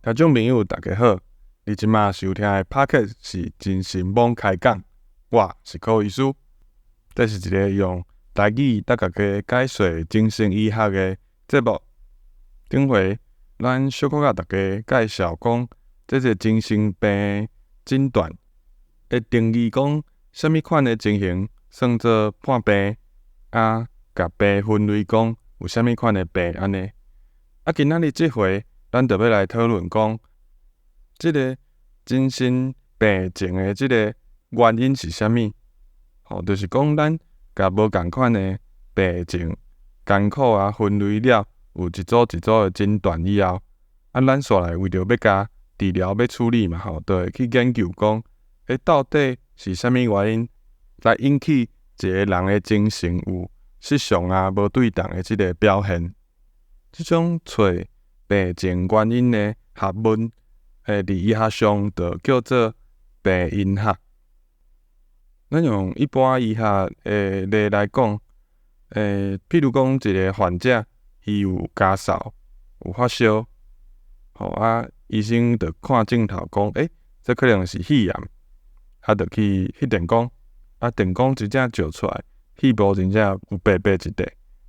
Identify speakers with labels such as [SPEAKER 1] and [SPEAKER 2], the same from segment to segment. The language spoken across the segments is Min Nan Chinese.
[SPEAKER 1] 聽眾朋友，大家好！你這馬收聽的 Podcast 是精神網開講，我是柯醫師。這是一个用台語帶大家解說精神醫學的節目。頂回咱小可佮大家介紹講，這個精神病診斷的定義，講啥物款的情形算做破病，啊，共病分類講有啥物款的病按呢。啊，今仔日這回，咱就欲來討論講，這个精神病症的這个原因是啥物？吼，就是講咱共無仝款的病症艱苦啊分類了，有一組一組的診斷以後，啊，咱煞來為著欲共治療欲處理嘛吼，就會去研究講，欸，到底是啥物原因來引起一个人的精神有失常啊、無對仝的這个表現？這種揣病症原因的學問，佇醫學上就叫做病因學。咱用一般醫學的例來講，譬如講一个患者，伊有咳嗽、有發燒，吼啊，醫生就看症頭講，欸，這可能是肺炎，啊，就去翕電光，啊，電光真正照出來，肺部真正有白白一塊，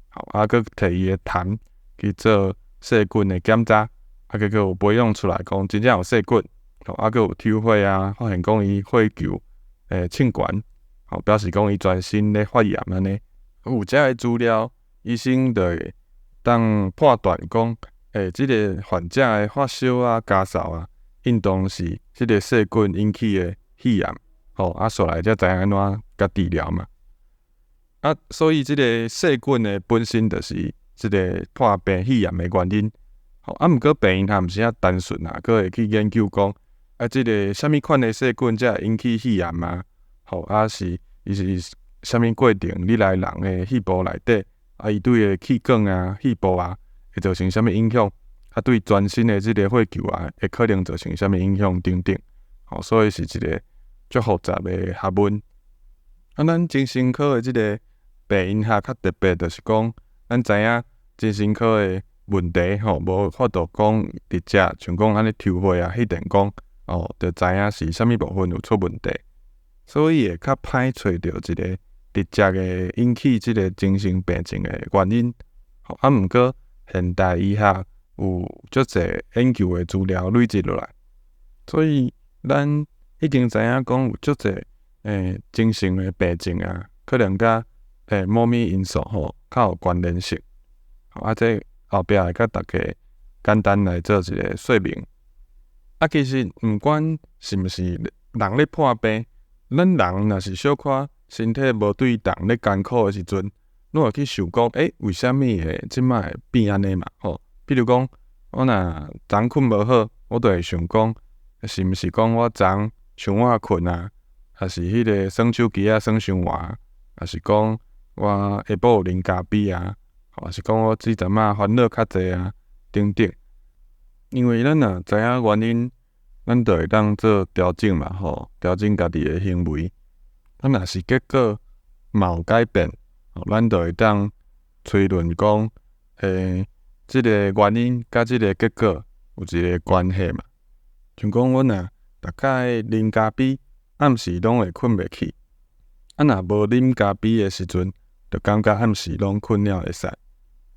[SPEAKER 1] 吼，啊，閣提伊的痰去做細菌的檢查，啊，結果有培養出來講真正有細菌，吼，啊，閣有抽血啊，發現講伊血球衝懸，吼，表示講伊全身咧發炎按呢。有這个資料，醫生就會當判斷講，欸，這个患者的發燒啊、咳嗽啊，應當是這个細菌引起的肺炎，吼，啊，煞來才知影按怎共治療嘛。啊，所以這个細菌的本身就是這个破病肺炎的原因。吼，啊，毋過病因學毋是遐單純啊，閣會去研究講，啊，這个啥物款的細菌才會引起肺炎啊？吼，啊是伊是啥物過程入來人的肺部內底，啊，伊對个氣管啊、肺部啊，會造成啥物影響？啊，對全身的這个血球啊，會可能造成啥物影響等等。吼，所以是一个足複雜的學問。啊，咱精神科的這个病因學較特別，就是講，咱知影精神科的問題吼，無法度講直接像講按呢抽血啊、翕電光，哦，就知影是啥物部分有出問題，所以會較歹揣著一个直接的引起這个精神病症的原因。吼，啊，毋過現代醫學有足濟研究的資料累積落來，所以咱已經知影講有足濟精神的病症啊，可能佮某物因素吼較有關聯性。啊，這後壁會佮大家簡單來做一个說明。啊，其實毋管是毋是人咧破病，咱人若是小可身體無對仝咧艱苦的時陣，攏會去想講，欸，為啥物會這擺會變按呢嘛？吼，比如講，我若昨睏無好，我就會想講，是毋是講我昨傷晚睏啊？抑是彼个耍手機仔耍傷晚？抑是講我下晡有啉咖啡啊？抑是講我這陣仔煩惱較濟啊？等等。因為咱若知影原因，咱就會當做調整嘛，吼，調整家己的行為。啊，若是結果嘛有改變，咱就會當推論講，欸，這个原因佮這个結果有一个關係嘛。像講阮若逐擺啉咖啡，暗時攏會睏袂去。啊，若無啉咖啡的時陣，就感覺暗時攏睏了會使。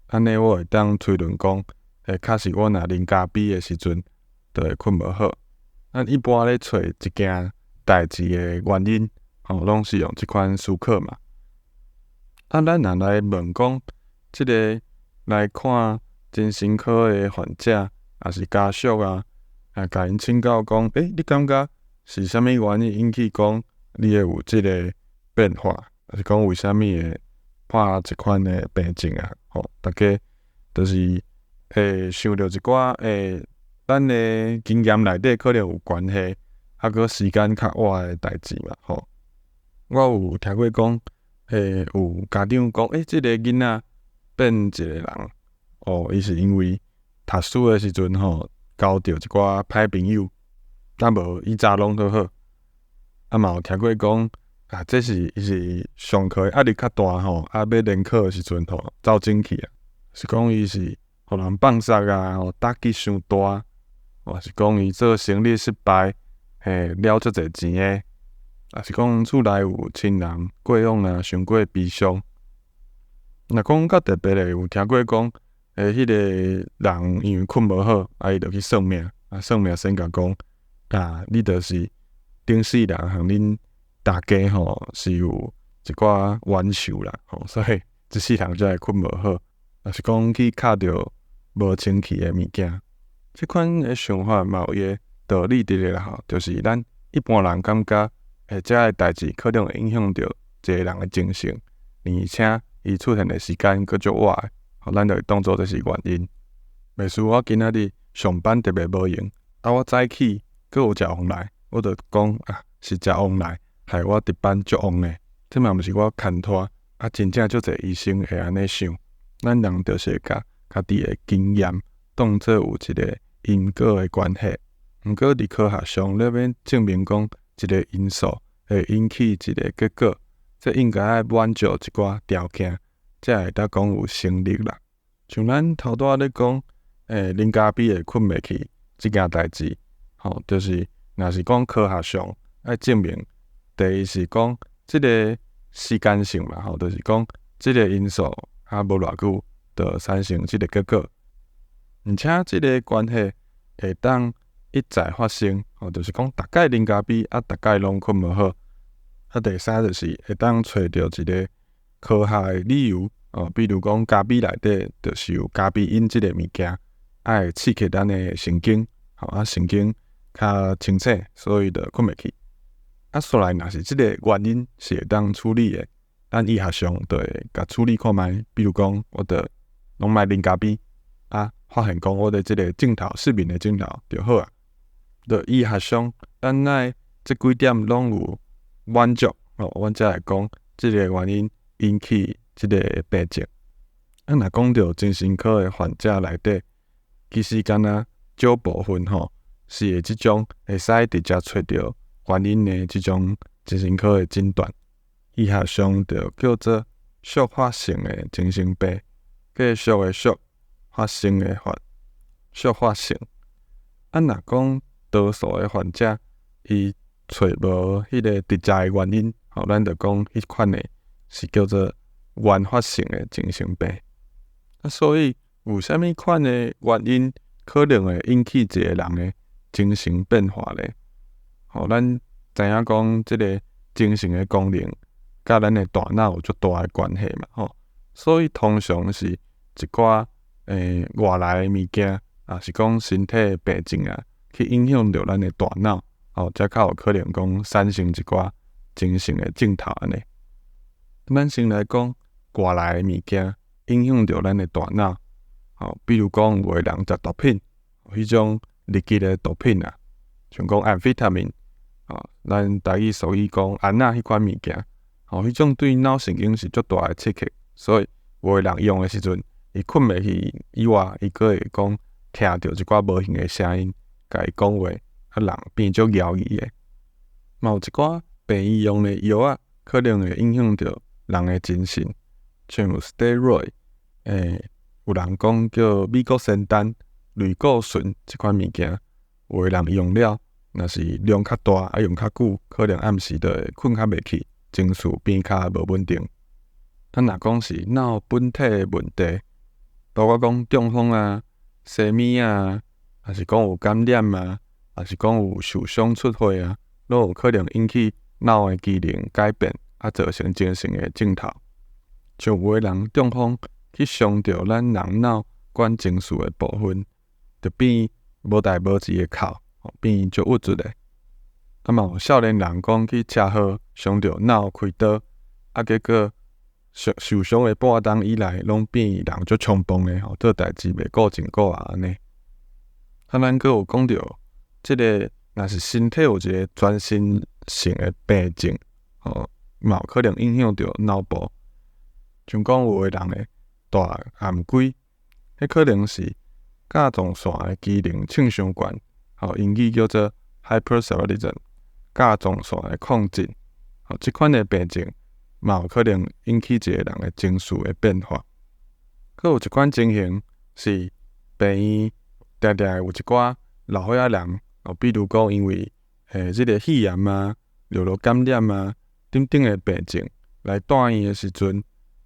[SPEAKER 1] 按呢，我會當推論講，欸，確實我若啉咖啡的時陣，就會睏無好。咱一般咧揣一件代誌的原因，吼，攏是用這款思考嘛。啊，咱若來問講，這个來看精神科的患者，抑是家屬啊，啊，共𪜶請教講，欸，你感覺是啥物原因引起講你會有這个變化，抑是講為啥物會破這款的病症啊？吼，大家就是會想著一寡咱的經驗內底可能有關係，啊，閣時間較晚的代誌嘛，吼。我有聽過講，有家長講，欸，這个囡仔變一個人，哦，伊是因為讀書的時陣吼，交著一寡歹朋友，啊無以前攏好好。啊嘛有聽過講，啊，這是伊是上課壓力較大吼，啊，欲聯考的時陣吼，走精去啊，是講伊是予人放捒啊，吼，打擊傷大，抑是講伊做生理失敗，嘿，了足濟錢的，抑是講厝內有親人過往啊，傷過悲傷。若講較特別的，有聽過講，欸，彼個人因為睏無好，啊，伊就去算命，啊，算命先共講，啊，你就是頂世人和恁大家吼是有一寡冤仇啦，吼，所以這世人才會睏無好，抑是講去敲著無清氣的物件。這款的想法嘛有伊的道理佇咧啦吼，就是咱一般人感覺，欸，這个代誌可能會影響著一個人的精神，而且伊出現的時間閣足晚的，吼，咱就會當做這是原因。袂輸我今仔日上班特別無閒，啊，我早起閣有食旺來，我就講啊，是食旺來，害我值班足旺的。這嘛毋是我牽拖，啊，真正足濟醫生會按呢想。咱人就是會共家己的經驗當做有一個因果的關係。毋過佇科學上咧欲證明講一個因素會引起一個結果，這應該愛滿足一寡條件，才會當講有成立啦。像咱頭拄仔咧講，欸，啉咖啡會睏袂去這件代誌，吼，就是若是講科學上愛證明，第一是講這個時間性嘛，吼，就是講這個因素啊無偌久就產生這個結果，而且這個關係會當一再發生，吼，就是講逐擺啉咖啡啊，逐擺攏睏無好。啊，第三就是會當揣著一個科學的理由，哦，比如講咖啡內底就是有咖啡因這個物件，啊會刺激咱的神經，吼啊神經較清醒，所以就睏袂去。啊，煞來若是這個原因是會當處理的，咱醫學上就會共處理看覓，比如講，我就攏莫啉咖啡，啊，發現講我的這個症頭失眠的症頭就好啊。就醫學上，咱愛這幾點攏有滿足，吼，阮才會講這個原因引起這個病症。啊，若講著精神科的患者內底，其實敢若少部分吼是會這種會使直接揣著原因的這種精神科的診斷，醫學上就叫做續發性的精神病，繼續的續，發生的發，續發性。啊，若講多數的患者，伊揣無彼個直接的原因，吼，咱就講彼款的是叫做原發性的精神病。啊，所以有啥物款的原因可能會引起一個人的精神變化咧？吼，咱知影講這個精神的功能，佮咱的大腦有足大的關係嘛，吼。所以通常是一寡外來的物件，抑是講身體的病症啊，去影響著咱的大腦，吼，才較有可能講產生一寡精神的症頭按呢。咱先來講外來的物件影響著咱的大腦，吼，比如講有的人食毒品，彼種入去的毒品啊，像講安非他命，吼，咱台語俗語講安仔彼款物件，吼，彼種對腦神經是足大的刺激，所以有的人用的時陣，伊睏袂去以外，伊閣會講聽著一寡無形的聲音，共伊講話，啊人變足搖耳的。嘛有一寡病院用的藥仔，可能會影響著人的精神，像 steroid，欸，有人講叫美國仙丹、類固醇這款物件，有的人用了，若是量較大，啊用較久，可能暗時就會睏較袂去，情緒變較無穩定。啊，若講是腦本體的問題，包括講中風啊、踅物啊，抑是講有感染啊，抑是講有受傷出血啊，攏有可能引起腦的機能改變，啊，造成精神的症頭。像有的人中風去傷著咱人腦管情緒的部分，就變無代無誌的哭，變足鬱卒的。啊嘛有少年人講去車禍傷著腦開刀，啊結果受受傷的半冬以來，攏變人足衝動的吼，做代誌袂顧前顧後按呢。啊，咱閣有講著，這個若是身體有一個全身性的病症，吼，嘛有可能影響著腦部。像講有的人的大頷胿，彼可能是甲狀腺的機能衝傷懸，吼，英語叫做 hyperthyroidism，甲狀腺的亢進，吼，這款的病症嘛有可能引起一個人的情緒的變化。閣有一款情形是病院定定會有一寡老歲仔人，哦，比如講因為這个肺炎啊、尿路感染啊等等的病症來蹛院的時陣，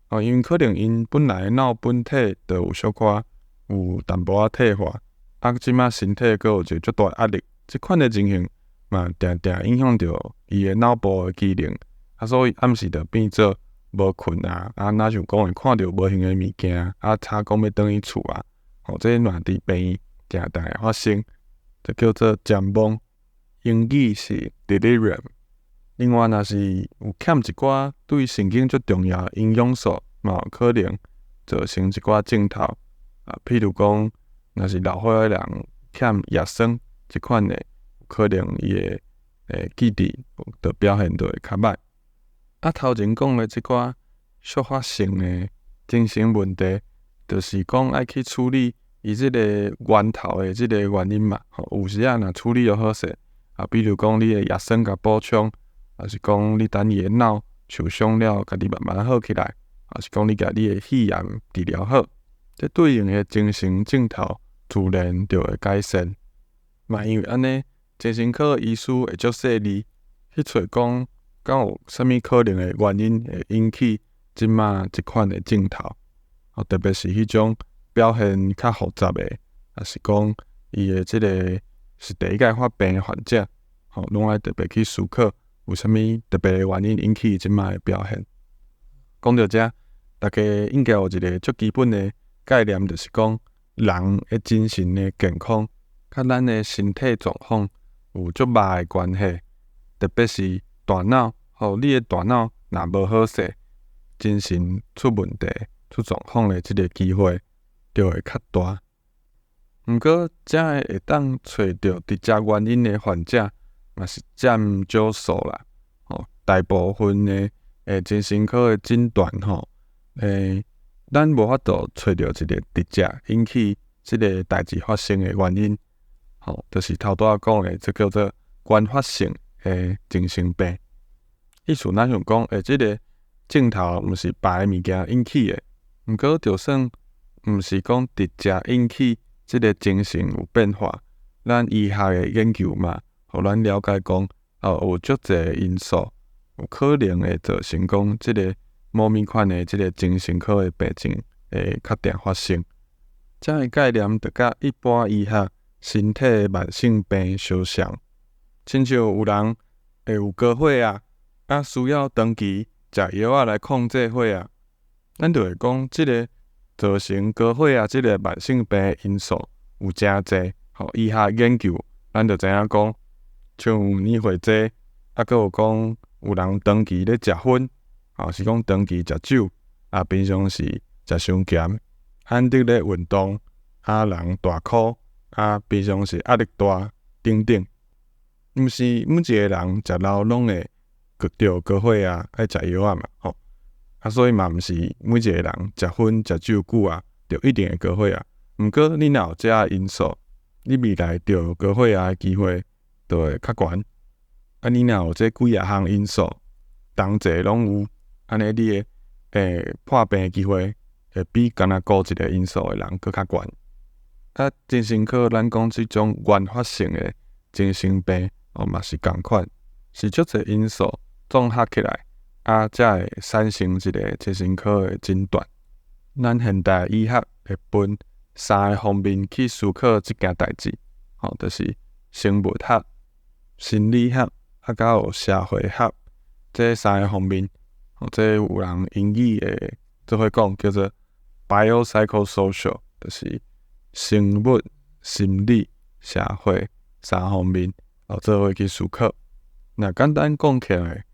[SPEAKER 1] 哦，因為可能𪜶本來腦本體就有小可有淡薄仔退化，啊，這馬身體閣有一個足大壓力，這款的情形嘛，定定影響著伊的腦部的機能，啊，所以暗時就變做無睏啊，啊，若像講會看著無形的物件，啊，吵講欲轉去厝啊，吼，這嘛佇病院定定會發生，這叫做譫妄，英語是 delirium。另外，若是有欠一寡對神經足重要營養素，嘛有可能造成一寡症頭。啊，譬如講，若是老歲仔人欠葉酸這款的，可能伊的記憶就表現就會較䆀。啊，頭前講的這寡觸發性的精神問題，就是講愛去處理伊這個源頭的這個原因嘛。吼，有時仔若處理著好勢，啊，比如講你的葉酸共補充，抑是講你等伊的腦受傷了，家己慢慢好起來，抑是講你共你的肺炎治療好，這對應的精神症頭自然就會改善。嘛因為按呢，精神科醫師會足細膩去揣講，敢有啥物可能的原因會引起這馬這款的症頭，哦，特別是彼種表現較複雜的，抑是講伊的這個是第一擺發病的患者，吼，攏愛特別去思考有啥物特別的原因引起這馬的表現。講到這，大家應該有一個足基本的概念，就是講人的精神的健康，佮咱的身體狀況有足密的關係，特別是大腦，吼，你的大腦若無好勢，精神出問題、出狀況的這个機會就會較大。毋過，遮个會當揣著直接原因的患者，嘛是佔少數啦。吼，大部分的精神科的診斷吼，咱無法度揣著一个直接引起這个代誌發生的原因，吼，就是頭拄仔講的，這叫做原發性的精神病。意思若像講，這个症頭毋是別个物件引起的，毋過就算毋是講直接引起這个精神有變化，咱醫學的研究嘛，予咱了解講，哦，有足濟因素有可能會造成講這个某物款的這个精神科的病症會較定發生。這个概念就佮一般醫學身體的慢性病相像，親像有人會有高血壓，啊需要長期食藥仔來控制血壓，咱就會講這个造成高血壓這个慢性病的因素有誠濟，吼，醫學研究咱就知影講，像年歲濟，啊，閣有講有人長期咧食薰，抑是講長期食酒，啊，平常時食傷鹹，罕得咧運動，啊，人大箍，啊，平常時壓力大等等，毋是每一个人食老攏會著高血壓愛食藥仔嘛，吼，啊，所以嘛毋是每一个人食薰食酒久啊，就一定會高血壓。毋過你若有這个因素，你未來著高血壓的機會就會較懸。啊，你若有這幾仔項因素，同齊攏有，按呢你的破病的機會會比干焦顧一个因素的人閣較懸。啊，精神科咱講這種原發性的精神病，哦嘛是仝款，是足濟因素綜合起來，啊，才會產生一个精神科的診斷。咱現代醫學會分三个方面去思考這件代誌，吼，就是生物學、心理學，啊，閣有社會學，這三个方面，吼，這有人英語會做伙講叫做 biopsychosocial，就是生物、心理、社會三方面，哦，做伙去思考。若簡單講起來，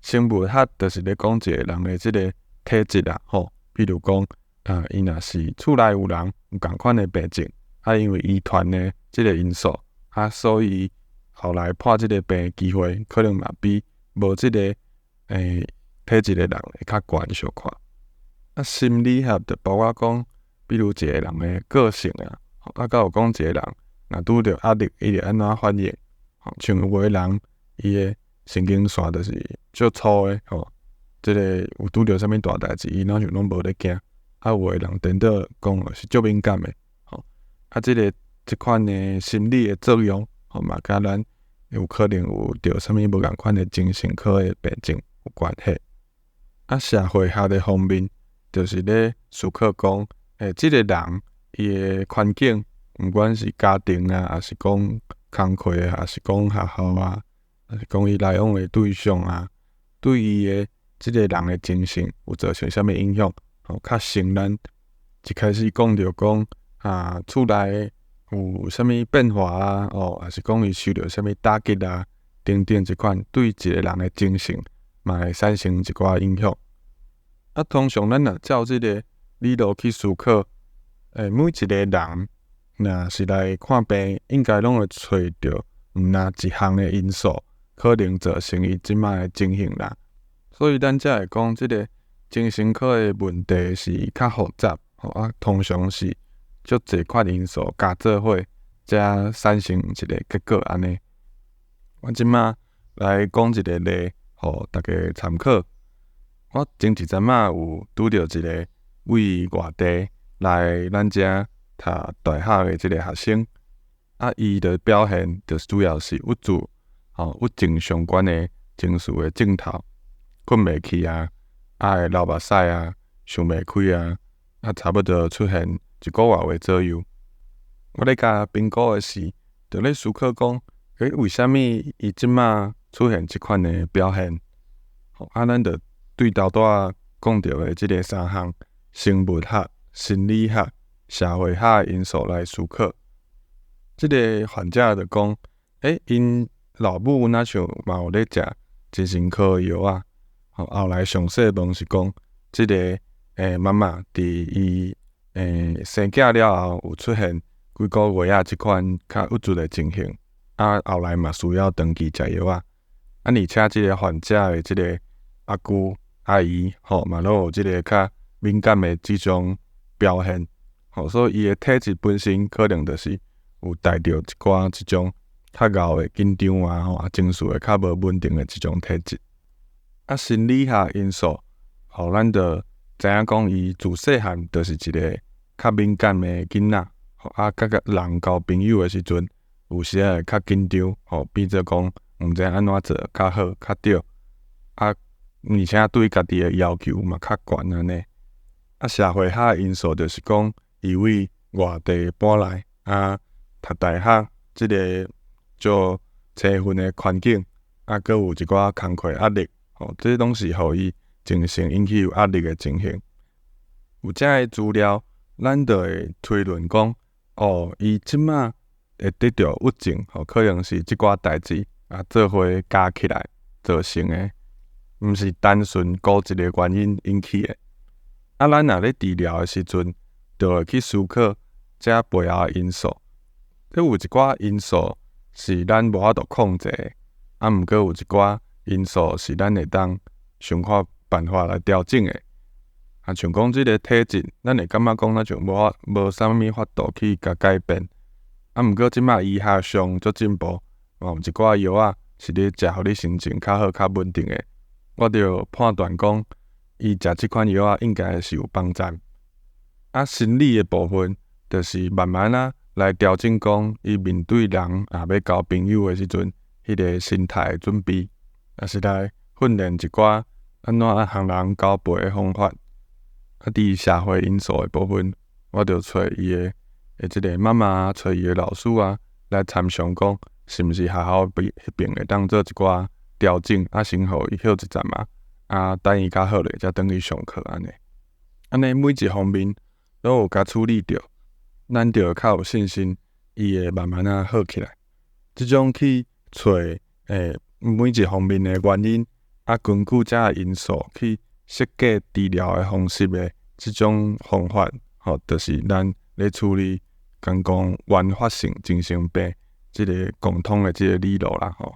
[SPEAKER 1] 生物學就是咧講一個人的這个體質啦，吼，比如講，啊，伊若是厝內有人有仝款的病症，啊，因為遺傳的這个因素，啊，所以後來破這个病的機會可能嘛比無這个體質的人會較懸小可。啊，心理學就包括講，比如一個人的個性啊，啊，閣有講一個人若拄著壓力，伊會按怎反應？吼，像有的人，伊的神經線就是足粗的，吼，這个有拄著啥物大代誌，伊若像攏無咧驚。啊，有的人顛倒講是足敏感的，吼，啊，這个這款的心理的作用，吼嘛佮咱有可能有著啥物無仝款的精神科的病症有關係。啊，社會學的方面，就是咧思考講，這個人伊的環境，毋管是家庭啊，抑是講工課啊，抑是講學校啊，抑是講伊來往的對象啊，對伊的這個人的精神有造成啥物影響？吼，較像咱一開始講著講啊，厝內有啥物變化啊，哦，抑是講伊受著啥物打擊啊，等等這款對一個人的精神嘛會產生一寡影響。啊，通常咱若照這個理路去思考，每一個人若是來看病，應該攏會揣著毋若一項的因素，可能造成伊這擺的情形啦。所以咱才會講這個精神科的問題是較複雜，吼啊，通常是足濟款因素加做伙，才產生一個結果按呢。我這擺來講一個例，予大家參考。我前一陣仔有拄著一個為外地來咱遮讀大學的這個學生，啊，伊的表現就是主要是鬱卒，吼，鬱症相關的情緒的症頭，睏袂去啊，啊會流目屎啊，想袂開啊，啊差不多出現一個外月左右。我咧共評估的時，就咧思考講，為啥物伊這擺出現這款的表現？吼，啊，咱就對頭拄仔講著的這个三項生物學、心理學、社會學的因素來思考。這个患者就講，𪜶老母若像嘛有咧食精神科的藥仔，吼，後來詳細問是講，這个媽媽佇伊生囝了後有出現幾個月仔這款較鬱卒的情形，啊，後來嘛需要長期食藥仔。啊，而且這个患者的這个阿舅、阿姨，吼，嘛攏有這个較敏感的這種表現，吼，所以伊的體質本身可能就是有帶著一寡這種較𠢕的緊張啊，吼，啊情緒會較無穩定的這種體質。啊，心理學因素，予咱就知影講，伊自細漢就是一個較敏感的囡仔，吼，啊，佮佮人交朋友的時陣，有時仔會較緊張，吼，變做講毋知按怎做較好較對，啊，而且對家己的要求嘛較懸按呢。啊，社會學的因素就是講，伊為外地搬來，啊，讀大學，這个足青訓的環境，啊，閣有一寡工課壓力，吼，這攏是予伊精神引起有壓力的情形。有這个資料，咱就會推論講，哦，伊這擺會得著鬱症，吼，可能是這寡代誌啊做伙加起來造成的，毋是單純孤一个原因引起的。啊，咱若咧治療的時陣，就會去思考這背後的因素。這有一寡因素是咱無法度控制的，啊，毋過有一寡因素是咱會當想看辦法來調整的。啊，像講這个體質，咱會感覺講咱像無法無啥物法度去共改變。啊，毋過這擺醫學上足進步，嘛有一寡藥仔是咧食，予你心情較好、較穩定的。我就判斷講，伊食這款藥仔應該是有幫助。啊，心理的部分，就是慢慢仔來調整，講伊面對人啊，欲交朋友的時陣，彼个心態的準備，抑是來訓練一寡按怎和人交陪的方法。啊，佇社會因素的部分，我就揣伊的的這个媽媽，揣伊的老師啊，來參詳講，是毋是學校彼彼爿會當做一寡調整，啊，先予伊歇一陣仔，啊，等伊較好咧，才轉去上課按呢。按呢每一方面攏有共處理著，咱就會較有信心，伊會慢慢仔好起來。這種去揣每一方面的原因，啊，根據這个因素去設計治療的方式的這種方法，吼，就是咱咧處理剛講原發性精神病這个共通的這个理路啦，吼。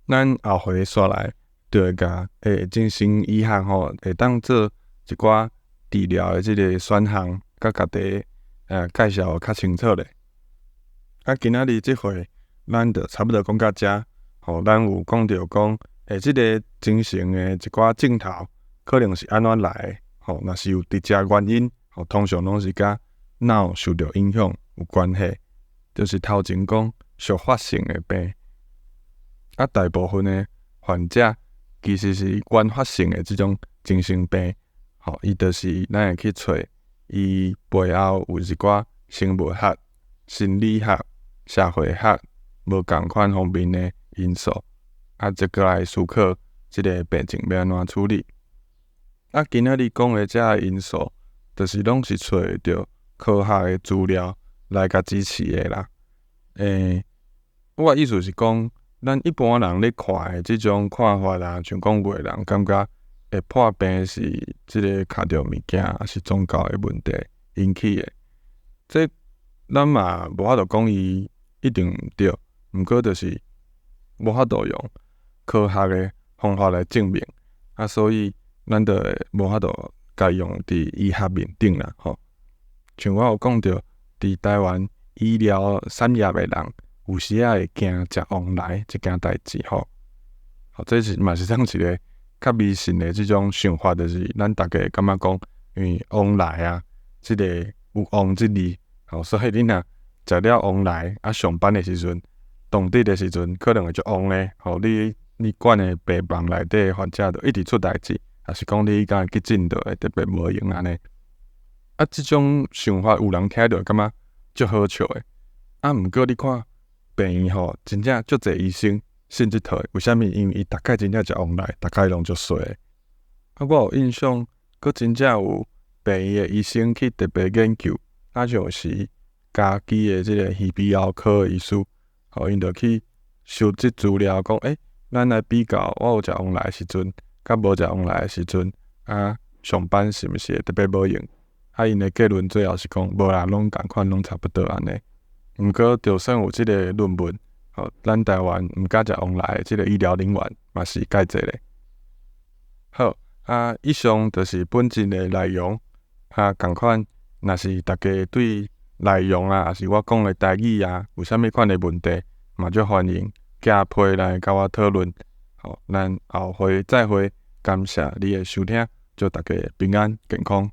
[SPEAKER 1] 咱後回煞來就會共精神醫學吼，會當做一寡治療的這个選項，共大家介紹較清楚咧。啊，今仔日這回咱就差不多講到遮，吼，咱有講著講，這个精神的一寡症頭可能是按怎來的，吼，若是有直接原因，吼，通常攏是佮腦受著影響有關係。就是頭前講續發性的病。啊，大部分的患者其實是原發性的這種精神病，吼，伊就是咱會去揣伊背後有一寡生物學、心理學、社會學無仝款方面的因素，啊，則閣來思考這个病情欲按怎處理。啊，今仔日講的這个因素，就是攏是揣會著科學的資料來共支持的啦。我的意思是講，咱一般人咧看的這種看法啊，像講有的人感覺會破病是這个跤著物件，抑是宗教的問題引起的。這咱嘛無法度講伊一定毋對，毋過就是無法度用科學的方法來證明，啊，所以咱就會無法度共伊用佇醫學面頂啦，吼。像我有講著，佇台灣醫療產業的人，有時仔會驚食旺來這件代誌，吼。吼，這是嘛是算一个較迷信的這種想法，就是咱逐家會感覺講，因為旺來啊，這个有旺這字，吼，所以你若食了旺來，啊，上班的時陣，當日的時陣可能會足旺咧，吼，你管的病房內底的患者就一直出代誌，抑是講你彼工急診就會特別無閒按呢。啊，這種想法有人聽著會感覺足好笑的。啊，毋過你看病院吼，真正足濟醫生信這套的，為啥物？因為伊逐擺真正食旺來，逐擺攏足衰的。啊，我有印象，閣真正有病院的醫生去特別研究，啊，像是家己的這个耳鼻喉科的醫師，吼，𪜶就去收集資料，講，咱來比較，我有食旺來的時陣，佮無食旺來的時陣，啊，上班是毋是會特別無閒？啊，𪜶的結論最後是講，無啦，攏仝款，攏差不多按呢。毋過，就算有這个論文，吼，咱台灣毋敢食旺來的這个醫療人員嘛是蓋濟咧。好，啊，以上就是本集的內容。啊，仝款，若是大家對內容啊，抑是我講的台語啊，有啥物款的問題，嘛足歡迎寄批來佮我討論。好，咱後回再會，感謝你的收聽，祝大家平安健康。